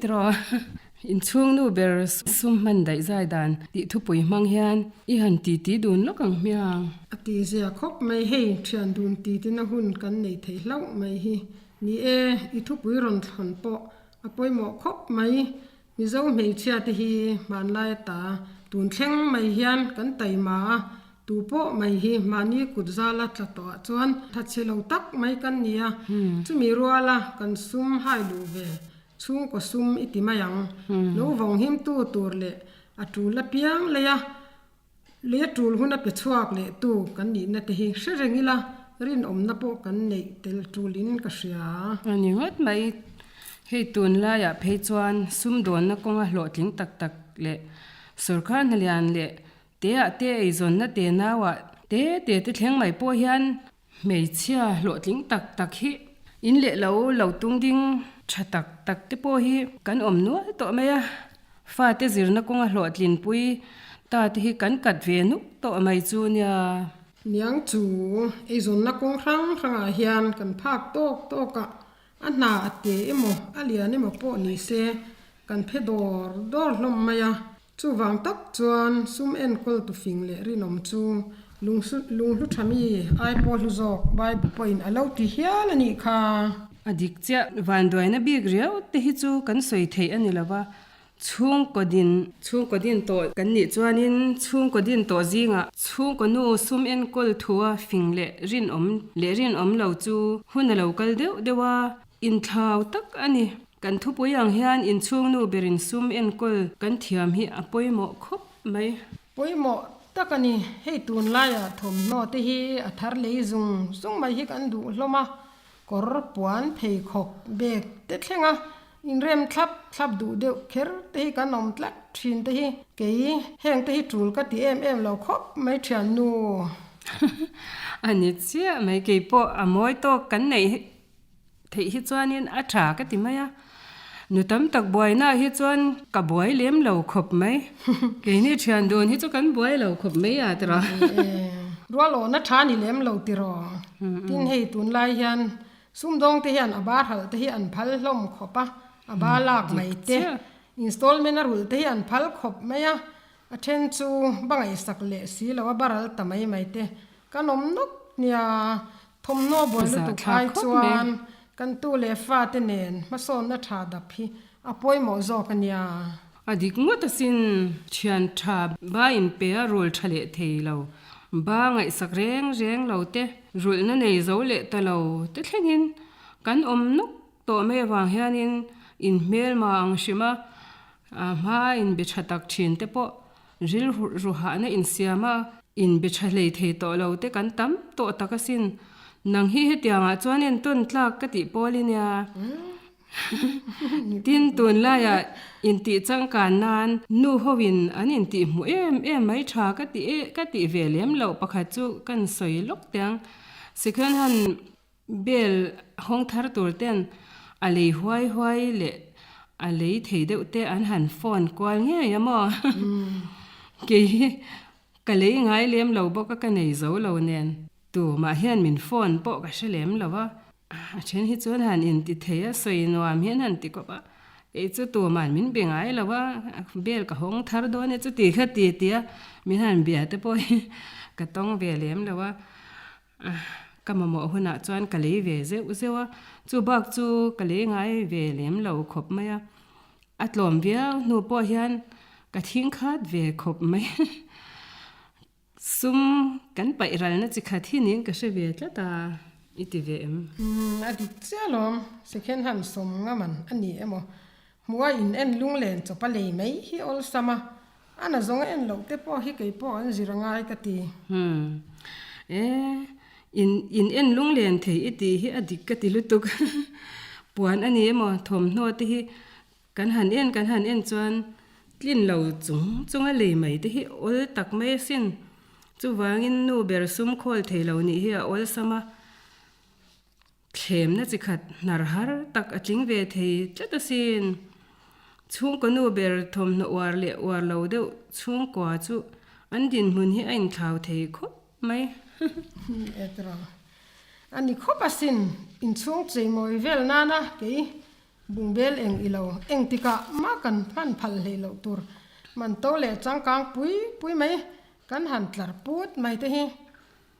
tiraw? Inchhung nu ber sum hman daih zai dan tih thupui hmang hian i han titi dun lawk ang hmiang. A tihzia khawp mai hei, thian dun titina hun kan nei thei hlauh mai hi. Ni e, i thupui rawn thlawn pawh a pawimawh khawp mai. Mizo hmeichhia te hi hmanlai ata tun thleng mai hian kan taima a, tu pawh mai hi mahni kut zala tla tawhah chuan thatchhe lo tak mai kan ni a, chumi ruala kan sum hai luh ve chhungkaw sum i ti mai ang. Lo vawng himtu tur leh a tul apiang leia lei a tul hun a pe chhuak leh tu kan nihna te hi hre reng ila rinawmna pawh kan neih tel tulin ka hria. A ni ngawt mai. Hei tunlaiah phei chuan sumdawnna kawnga hlawhtling tak tak leh sawrkar hnalian leh teah te eizawnna te nauah te te te thleng mai pawh hian Hmeichhia hlawhtling tak tak hi in leh lo lo tung ding tha tak tak te pawh hi kan awm nual tawh mai a, fate zirna kawnga hlawhtlinpui ta te hi kan kat ve nuk tawh mai chu nia. Niang chu eizawnna kawng hrang hrangah hian kan phak tawk tawk a, a hna a te emaw a lian emaw pawh ni se kan phe dawr dawr hlawm mai a. Chuvang tak chuan sum enkawl tu fing leh rinawm chu lunghlu tha mi ai pawh hlu zawk Bible pawhin a lo ti hial a nih kha. A dik chiah, vanduaina bik riau te hi chu kan sawi theih a ni lo va, chhungkaw din, chhungkaw din tawh kan nih chuanin chhungkaw din tawh zingah chhungkaw nu sum enkawl thua fing leh rinawm leh rinawm lo chu hun a lo kal deuh deuh a, inthlau tak a ni. Kan thupui ang hian inchhung nu berin sum enkawl kan thiam hi a pawimawh khawp mai. Pawimawh tak a ni. Hei tunlaiah thawmhnaw te hi a thar lei zung zung mai hi kan duh hlawm a, kawr puan pheikhawk bag te thleng a inrem thlap thlap duh deuh kher te hi kan awm tlat thin te hi kei heng te hi tul ka ti em em lo khawp mai thiannu. A ni chiah mai keipawh a mawi tawk kan neih Theih hi chuanin a tha ka ti mai a, nu tam tak buainaah hi chuan ka buai lem lo khawp mai. Keini thian dun hi chu kan buai lo khawp mai a tiraw. Rualawhna tha ni lem lo tiraw. Tin hei tunlai hian sumdawng te hian a bar halh te hi an phal hlawm khawp a, a ba lak mai te, installment a rulh te hi an phal khawp mai a, a then chu ba ngaihsak leh si lo a baral ta mai mai te Kan awm nawk nia, thawmhnaw buai lutuk ai chuan kan tu leh fate nen hmasawnna tha dap hi a pawimawh zawk a nia. A dik ngawt asin, thian tha ba inpe a rul tha leh thei lo, ba ngaihsak reng reng lo te, rulhna nei zo leh ta lo te thlengin kan awm nawk tawh mai avang hianin inhmelma ang hrim a, hma inbe tha tak thin te pawh Rilruhahna insiam a, inbe tha hlei thei tawh lo te kan tam tawh tak asin. Nang hi hetiangah chuan entawn tlak ka tih pawl i nia. Tin, tunlaiah intih changkan nan nu hoin an intih hmuh em em mai tha ka ti e ka tih ve lem loh pakhat chu kan sawi lawk teh ang. Second hand Bel hawng thar tur ten a lei huai huai leh a lei thei deuh te an han phone kual ngei a maw? Kei hi ka lei ngai lem lo bawk a ka nei zo lo nen tumah hian min phone pawh ka hre lem lo a, a then hi chuan han inti thei a sawi nuam hian han ti kawp a, kei chu tuman min be ngai lo a, bel ka hawng thar dawn e chuti kha ti tia min han bia te pawh hi ka tawng ve lem lo a. Ka mamawh hunah chuan ka lei ve zeuh zeuh a, chu bak chu ka lei ngai ve lem lo khawp mai a, a tlawm viau hnu pawh hian ka thing khat ve khawp mai. Sum kan paih ralna chi khat hi niin ka hre ve tlat a, i ti ve em? Umm, a dik chiah alawm, second hand sawm ngaman a ni emaw, hmuh a in en lunglen chawp a lei mai hi awlsam a, A na zawng a en loh te pawh hi kei pawh an zir a ngai ka ti. Umm. E, in in en lunglen thei i tih hi a dik ka ti lutuk. Puan a ni emaw thawmhnaw te hi kan han en kan han en chuan tlin lo chung chung a lei mai te hi awl tak mai asin. Chuvangin nu ber sum khawl thei lo nih hi a awlsam a. Thlemna chi khat hnar har tak a tling ve thei tlat asin. Chhungkaw nu ber thawmhnaw uar leh uar lo deuh chhungkua chu an dinhmun hi a inthlau thei khawp mai. Etro. A ni khawp asin, inchhung cheimawi vel nana kei. Bungbel eng i lo, engtikah mah kan hman phal hlei loh tur man to leh changkang pui pui mai kan han tlar put mai te hi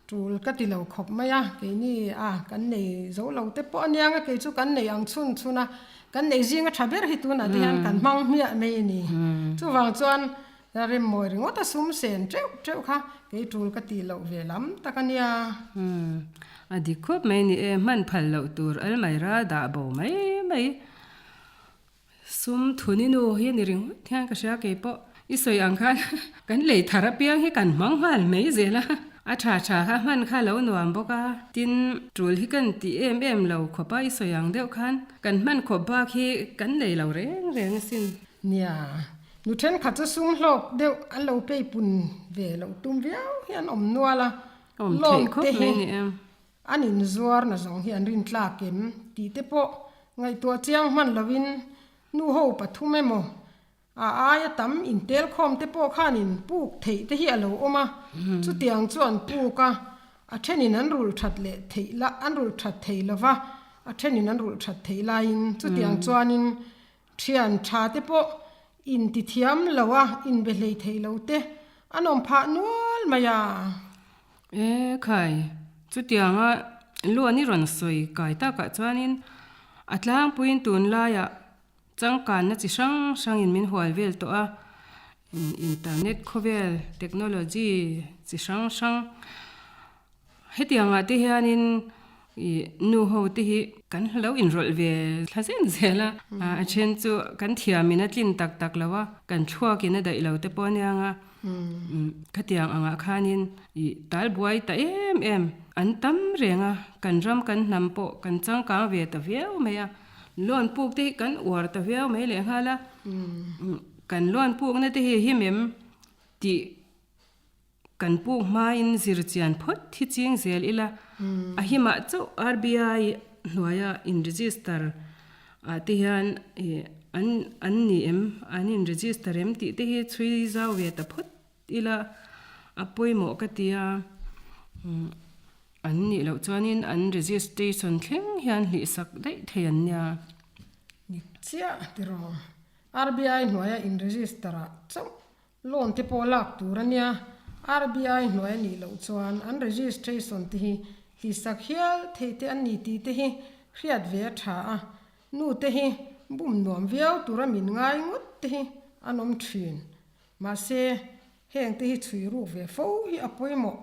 tul ka ti lo khawp mai a, keini a kan nei zo lo te pawh aniang a, kei chu kan nei ang chhun chhun a, kan nei zinga tha ber hi tunah te hian kan hmang hmiah mai a ni. Chuvang chuan Remmawi ringawt a sum sen teuh teuh kha kei tul ka tih loh ve lam tak a nia. Umm, a dik khawp mai ni e, hman phal loh tur almaira dah bo mai mai. Sum thuni nu hi ni ringawt hian ka hria kei pawh. I sawi ang khan kan lei thar apiang hi kan hmang nghal mai zel a, a tha tha kha hman kha lo nuam bawk a. Tin, tul hi kan tih em em lo khawp a, i sawi ang deuh khan kan hman khawp bak hi kan lei lo reng reng asin. Nia, nu thenkhat chu sum hlawk deuh an lo peipun ve loh tum viau hi an awm nual a, Awm theih loan khawp te mai hi ni em. an inzuar na zawng hi an rintlak em tih te pawh ngaihtuah chiang hman lovin nu ho pathum emaw a aia tam intel khawm te pawh khanin puk theih te hi a lo awm a, chutiang chu an puk a, a thenin an rulh that leh theih la an rulh that thei lova, a thenin an rulh that theih laiin chutiang chuanin Thian tha te pawh inti thiam lo a, inbe hlei thei lo te an awm phah nual mai a. E khai, chutianga luan i rawn sawi kai takah chuanin a tlangpuiin tunlaiah changkanna chi hrang hrangin min hual vel tawh a, internet khawvel technology chi hrang hrang Hetiangah te hianin ih nu ho te hi kan lo inrawlh ve thla zen zel a, a then chu kan thiamin a tlin tak tak lo a, kan thluakin a daih lo te pawh aniang a, khatiang angah khanin ih tal buai ta em em an tam reng a, kan ram kan hnam pawh kan changkang ve ta viau mai a, loan puk te hi kan uar ta viau mai lehnghal a, kan loan pukna te hi him em tih Kan puk hmain zir chian phawt hi ching zel ila, a himah chauh RBI hnuaia in register ah te hian an an ni em, an in register em tih te hi chhui zau ve ta phawt ila a pawimawh ka ti a, an nih loh chuanin an registration thleng hian hlihsak daih thei an nia. Ni chiah tiraw, RBI hnuaia in register ah chauh Loan te pawh lak tur a nia, RBI hnuai a nih loh chuan an registration te hi hlisak hial theih te an ni tih te hi hriat ve a tha a, nu te hi bum nuam viau tura min ngai ngawt te hi an awm thin. Mahse, heng te hi chhui ruk ve fo hi a pawimawh,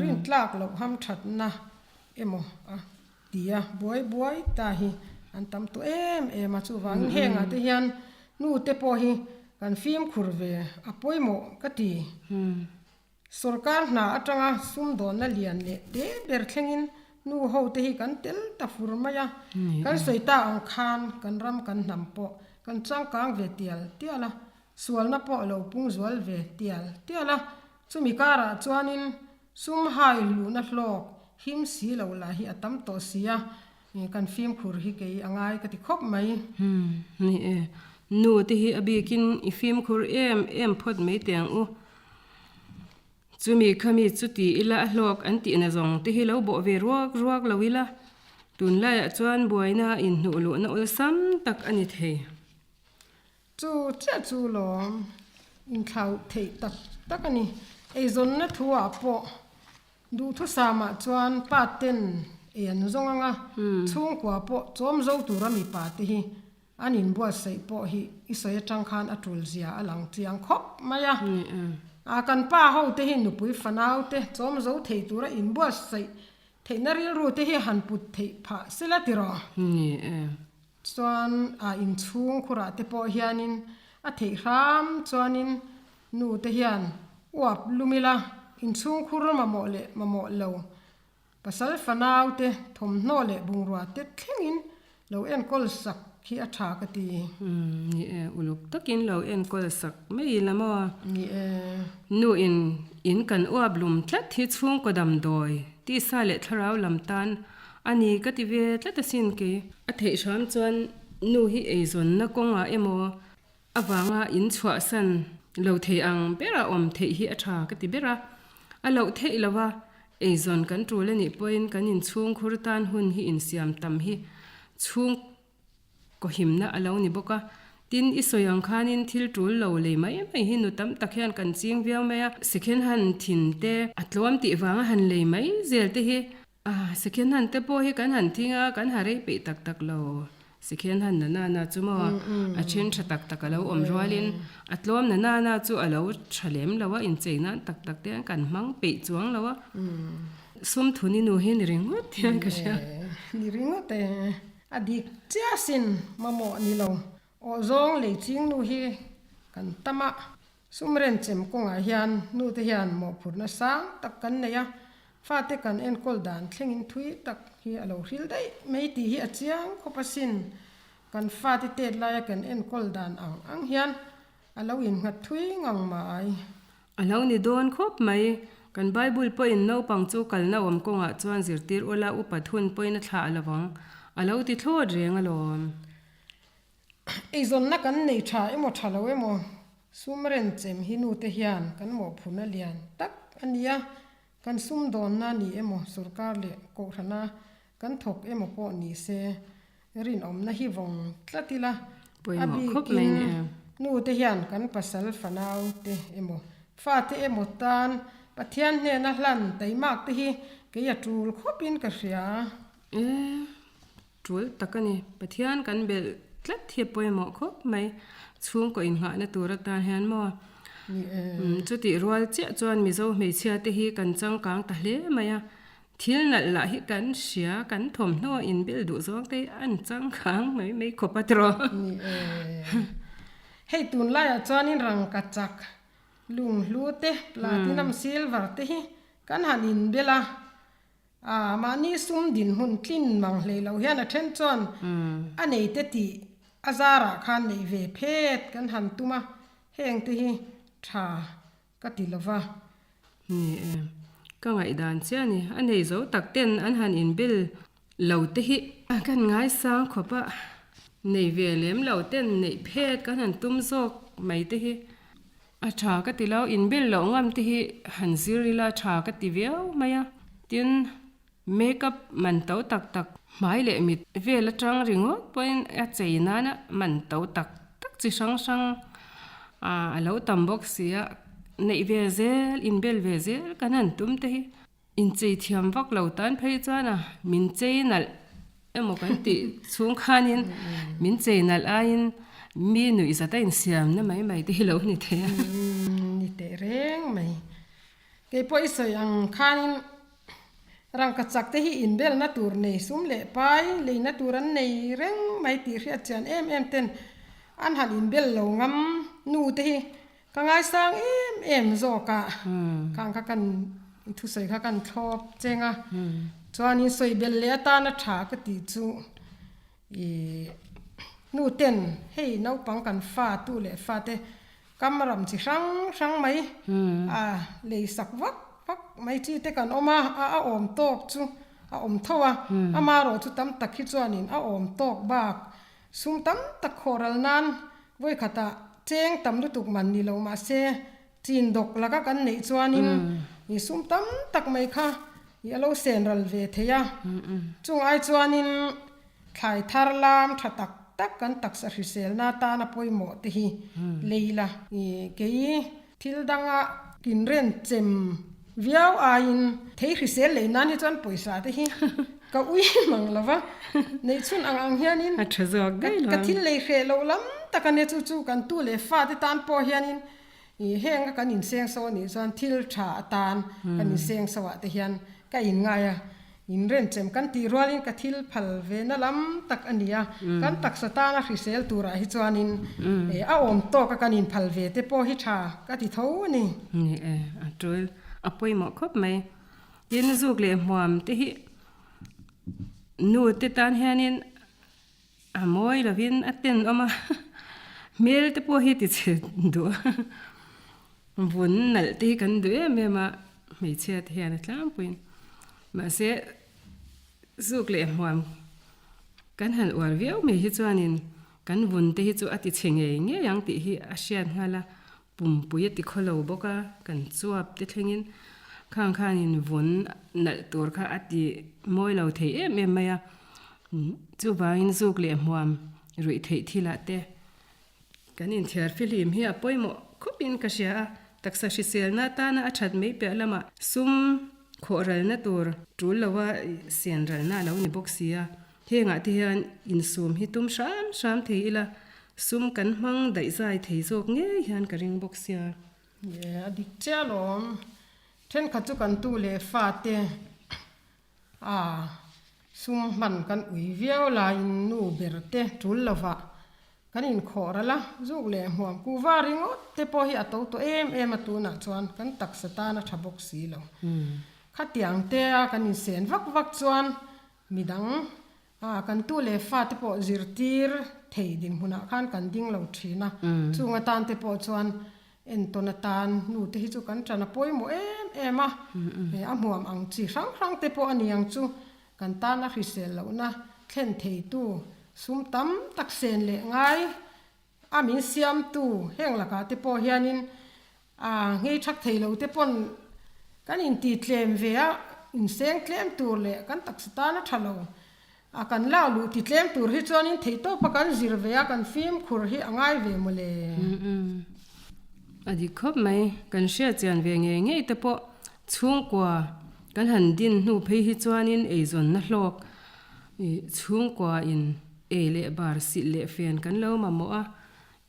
rintlak loh hamthatna emaw a Tia buai buai ta hi an tam tawh em em a, chuvangin hengah te hian nu te pawh hi kan fimkhur ve a pawimawh ka ti. Sorkar hna atanga sumdawnna lian leh te ber thlengin nu ho te hi kan tel ta fur mai a, kan sawi ta ang khan kan ram kan hnam pawh kan changkang ve tial tial a, sualna pawh a lo pung zual ve tial tial a, chumi karah chuanin Sum hai luhna hlawk him si lo lah hi a tam tawh si a, kan fimkhur hi kei a ngai ka ti khawp mai. Umm ni e, nu te hi a bikin i fimkhur em em phawt mai teh ang u. Chumi khami chu ti ila a hlawk an tihna zawng te hi lo bawh ve ruak ruak lo ila, tunlaiah chuan buaina inhnuh luhna awlsam tak a ni thei. Chu chiah chu lawm inthlauh theih tak tak a ni. Eizawnna thuah pawh duhthusam-ah chuan pa ten ei an zawng ang a, chhungkua pawh chawm zo tura mipa te hi an inbuatsaih pawh hi i sawi atang khan a tul zia a lang chiang khawp mai a. A kan pa ho te hi nupui fanau te chawm zo thei tura inbuatsaih theihna rilru te hi han put theih phah sela tiraw? Ni e. Chuan a inchhung khurah te pawh hianin a theih hram chuanin nu te hian uap lum ila inchhung khur mamawh leh mamawh lo pasal fanau te thawmhnaw leh bungrua te thlengin lo enkawl sak hi a tha ka ti. Umm ni e, uluk takin lo enkawl sak mai ila maw? Ni e. Nu in in kan uap lum tlat hi chhungkaw damdawi tisa leh thlarau lam tan A ni ka ti ve tlat asin kei. A theih hram chuan nu hi eizawnna kawngah emaw avanga in chhuahsan lo thei ang bera awm theih hi a tha ka ti ber a. A loh theih lo a, eizawn kan tul anih pawhin kan inchhungkhur tan hun hi insiam tam hi chhung. Kohimna a lo ni bawk a. Tin, i sawi ang khanin thil tul lo lei mai mai hi nu tam tak hian kan ching viau mai a. Second hand thin te a tlawm tih vanga han lei mai zel te hi second hand te pawh hi kan han thing a, kan ha rei peih tak tak lo. Second hand na nana chu maw a then tha tak tak a lo awm rualin a tlawm na nana chu a lo tha lem lo a, inchei nan tak tak te hian kan hmang peih chuang lo a. Sum thuni nu hi ni ringawt hian ka hria. Ni ringawt e. A dik chiah sin mamawh ni lo. Aw zawng lei ching nu hi kan tam a, sum renchem kawngah hian nu te hian mawhphurhna sang tak kan nei a, fate kan enkawl dan thlengin thui tak hi a lo hril daih mai tih hi a chiang khawp asin. Kan fate tet laia kan enkawl dan ang ang hian A lo innghat thui ngang mai. A lo ni dawn khawp mai. Kan Bible pawhin naupang chu kalna awm kawngah chuan zirtir ula upat hun pawhin a thlah lo vang. A lo ti thlawt reng alawm. Eizawnna kan nei tha emaw tha lo emaw sum renchem hi nute hian kan mawhphurhna lian tak a nia. Kan sumdawnna ni emaw sorkar leh kohhrana kan thawk emaw pawh ni se rinawmna hi vawng tlat ila, a bikin nute hian kan pasal fanau te emaw fate emaw tan Pathian hnena hlan taimak te hi kei a tul khawpin ka hria. E, tul tak a ni. Pathian kan belh tlat hi a pawimawh khawp mai. Chhungkaw inghahna tur atan hian maw? Chutih rual chiah chuan Mizo hmeichhia te hi kan changkang ta hle mai a. Thil nalh lah hi kan hria, kan thawmhnaw inbel duh zawng te hi an changkang mai mai khawp a tiraw. Ni e. Hei tunlaiah chuanin rangkachak, lunghlu te, platinum, silver te hi kan han inbel a. A, mahni sum dinhmun tlin mang hlei lo hian a then chuan a nei te tih a zarah khan neih ve phet kan han tum a, heng te hi tha ka ti lo va. Ni e, ka ngaihdan chiah a ni. A nei zo tak ten an han inbel lo te hi kan ngaisang khawp a, nei ve lem lo ten neih phet kan han tum zawk mai te hi A tha ka ti lo, inbel loh ngam te hi han zir ila a tha ka ti viau mai a. Tin, make up man to tak tak hmai leh mit vel atang ringawt pawhin a chei nana man to tak tak chi hrang hrang a lo tam bawk si a, neih ve zel, inbel ve zel kan han tum te hi. Inchei thiam vak lo tan phei chuan a min chei nalh emaw kan tih chhung khanin min chei nalh aiin mi nuih zat a insiamna mai mai te hi lo ni thei a. Ni teh reng mai. Kei pawh i sawi ang khanin rangkachak te hi inbelna tur nei sum leh pai leina tur an nei reng mai tih hriat chian em em ten an han inbel lo ngam nu te hi Ka ngaisang em em zawk a, khang kha kan thusawi kha kan thlawp cheng a, chuanin sawi belh leh atana tha ka tih chu ih nu ten hei naupang kan fa tu leh fa te kam ram chi hrang hrang mai a lei sak vak vak mai chi te kan awm a, a awm tawk chu a awm tho a, amaherawh chu tam tak hi chuanin a awm tawk bak Sum tam tak khawhral nan vawikhatah cheng tam lutuk man ni lo mahse chin dawk laka kan neih chuanin i sum tam tak mai kha i a lo sen ral ve thei a. Chung ai chuanin thlai thar lam tha tak tak kan taksa hriselna atana pawimawh te hi lei la. I kei thil danga kinren chem viau aiin thei hrisel lei nan hi chuan pawisa te hi ka ui mang lo va, neih chhun ang ang hianin ka thil lei hreh loh lam tak a nia chu chu kan tu leh fa te tan pawh hianin ih heng a kan inseng so anih chuan thil tha atan kan inseng so ah te hian ka inngai a, inrenchem kan tih rualin ka thil phal ve na lam tak a ni a, kan taksa tana hrisel turah hi chuanin a awm tawk a kan inphal ve te pawh hi tha ka ti tho a ni. Ni e, a tul a pawimawh khawp mai. Tin, zuk leh hmuam te hi nu te tan hianin a mawi lovin a tenawm a, hmel te pawh hi tichhe duh a, vun nalh te hi kan duh em em a, hmeichhia te hian a tlangpuiin. Mahse, zuk leh hmuam kan han uar viau mai hi chuanin kan vun te hi chu a tichhe ngei ngei ang tih hi a hriat nghal a, Pumpui a ti khaw lo bawk a, kan chuap te thlengin khang khanin vun nalh tur kha a ti mawi lo thei em em mai a. Chuvangin zuk leh hmuam Ruih theih thilah te kan inthiar fihlim hi a pawimawh khawpin ka hria a, taksa hriselna atana a that mai piah lamah sum khawhralna tur tul loa sian ralna a lo ni bawk si a, hengah te hian insum hi tum hram hram thei ila sum kan hmang daihzai thei zawk ngei hian ka ring bawk sia. A dik chiah alawm, thenkhat chu kan tu leh fate A, sum hman kan ui viau laiin nu ber te tul lovah kan inkhawh ral a, zuk leh hmuam kuva ringawt te pawh hi a to tawh em em a tunah chuan kan taksa tan a tha bawk si lo. Khatiang te a kan insen vak vak chuan midang a kan tu leh fa te pawh zirtir thei dinhmunah khan kan ding lo thin a, chung atan te pawh chuan Entawn atan nu te hi chu kan ṭan a pawimawh em em a, a hmuam ang chi hrang hrang te pawh a ni ang chu. Kan tan a hrisel lohna thlen theitu sum tam tak sen leh ngai a min siamtu heng lakah te pawh hianin a nghei ṭhak thei lo te pawn kan inti tlem ve a, inseng tlem tur leh kan taksa tan a ṭha lo. A kan lak luh ti tlem tur hi chuanin theihtawpa kan zir ve a, kan fimkhur hi a ngai ve mawle. A dik khawp mai, kan hriat chian ve ngei ngei te pawh chhungkua kan han din hnu phei hi chuanin eizawnna hlawk chhungkua in ei leh bar silh leh fen kan lo mamawh a,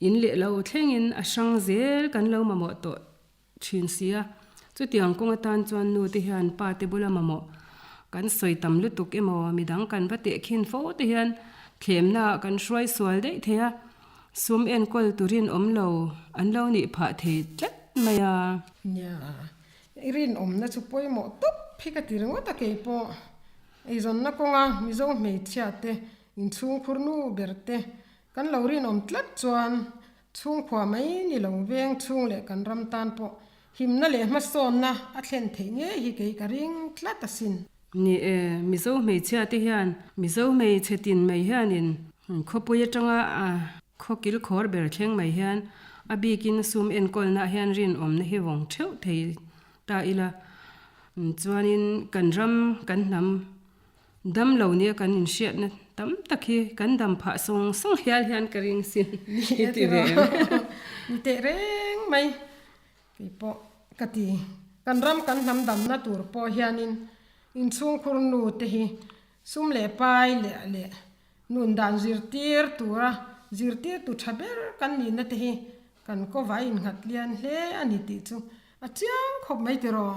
in leh lo thlengin a hrang zel kan lo mamawh tawh thin si a, chutiang kawng atan chuan nu te hian pa te bula mamawh kan sawi tam lutuk emaw midang kan va tehkhin fo te hian thlemna ah kan hruai sual daih thei a, sum enkawl turin awm lo an lo nih phah thei tlat mai a. Nia, i rinawmna chu pawimawh tawp hi ka ti ringawt a keipawh eizawnna kawnga Mizo hmeichhia te inchhungkhur nu ber te kan lo rinawm tlat chuan Chhungkhua mai ni lo veng chhung leh kan ram tan pawh himna leh hmasawnna a thlen theih ngei hi kei ka ring tlat asin. Ni e, Mizo hmeichhia te hian Mizo hmeichhe tin mai hianin khawpui atanga a khaw kilkhawr ber thleng mai hian a bikin sum enkawlnaah hian rinawmna hi vawng theuh thei ta ila chuanin kan ram kan hnam Dam lo nia kan inhriatna tam tak hi kan dam phah sawng sawng hial hian ka ring sin i ti ve em? Ni teh reng mai kei pawh ka ti. Kan ram kan hnam damna tur pawh hianin inchhungkhur nu te hi sum leh pai leh leh nun dan zirtir tura zirtirtu tha ber kan nihna te hi Kan kawva innghat lian hle a ni tih chu a chiang khawp mai tiraw?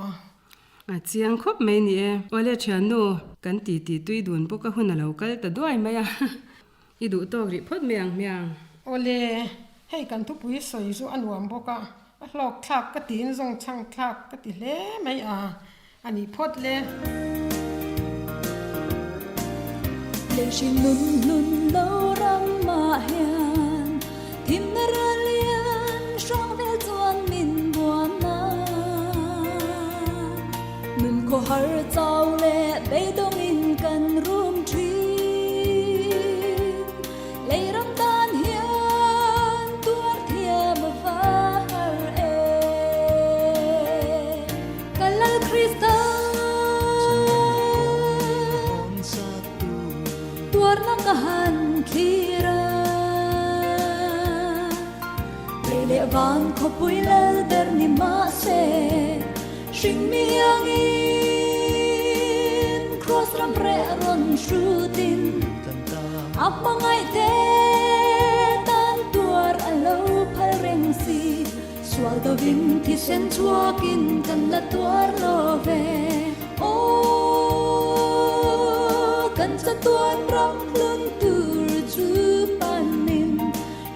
A chiang khawp mai ni e. Awle thiannu, kan ti ti tui dun bawk a hun a lo kal ta duai mai a, i duh tawk rih phawt mai ang hmiang. Awle, hei kan thupui sawi chu a nuam bawk a, a hlawk thlak ka tiin zawng chhang thlak ka ti hle mai a, a nih phawt le. Lehhrin nun hlun lo ram mah hian thimna ral lian hrang vel chuan min buan a. Nun khawhar chau leh beidawngin kan rum thin. Lei ram tan hian tuar thiam a va har e. Ka Lal Krista tuarna ka han thlir a. Lei leh van khawpui lal ber ni mahse hring mi angin Cross ram reh rawn hrutin a hmangaih te tan tuar a lo phal reng si. Sual dovin thisen chhuakin kan la tuar lo ve. Aw, kan chatuan ram hlun tur chu panin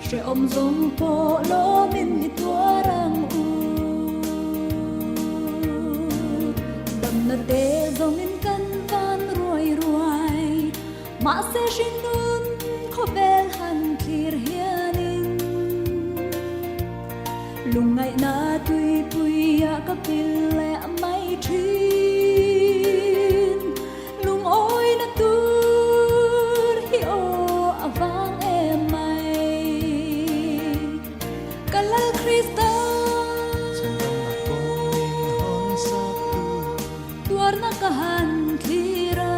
hrehawm zawng pawh lawmin i tuar ang u. Damna te zawngin kan van ruai ruai, mahse hringnun khawvel han thlir hianin lungngaihna tuipuia ka pil leh mai thin. Lungawina tur hi aw a vang em mai. Ka Lal Krista tuarna ka han thlir a.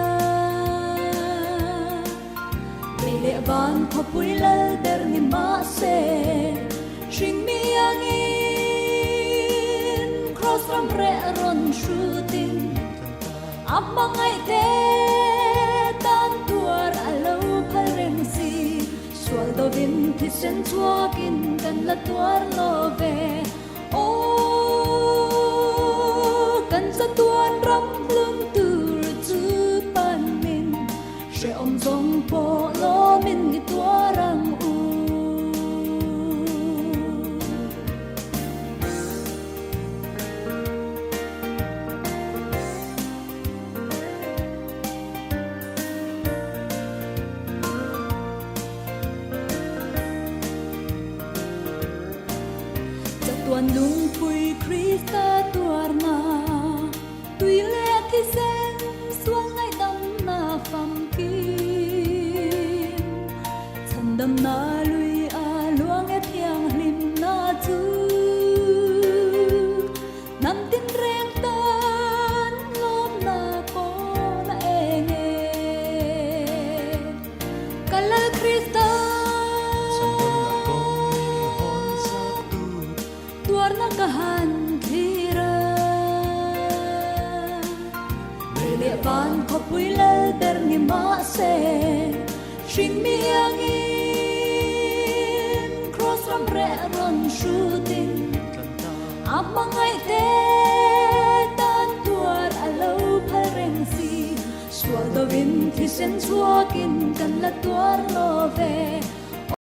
Lei leh van khawpui lal. Kraws ram reh rawn hrutin a hmangaih te tan tuar a lo phal reng si. Sual dovin thisen chhuakin kan la tuar lo ve. Aw, kan chatuan ram hlun tur chu panin hrehawm zawng pawh lawmin i tuar ang u. Chatuan lungpui Krista tuarna, tui leh thisen sual ngaihdamna famkim. Chhandamna lui a luang e thianghlimna chu hnam tinreng tan lawmna kawn a eng e. Ka Lal Krista. Tuarna ka han thlir a. Lei leh van khawpui lal ber ni mahse, hring mi iangin Kraws ram reh rawn hrutin a hmangaih te tan tuar a lo phal reng si. Sual dovin thisen chhuakin kan la tuar lo ve.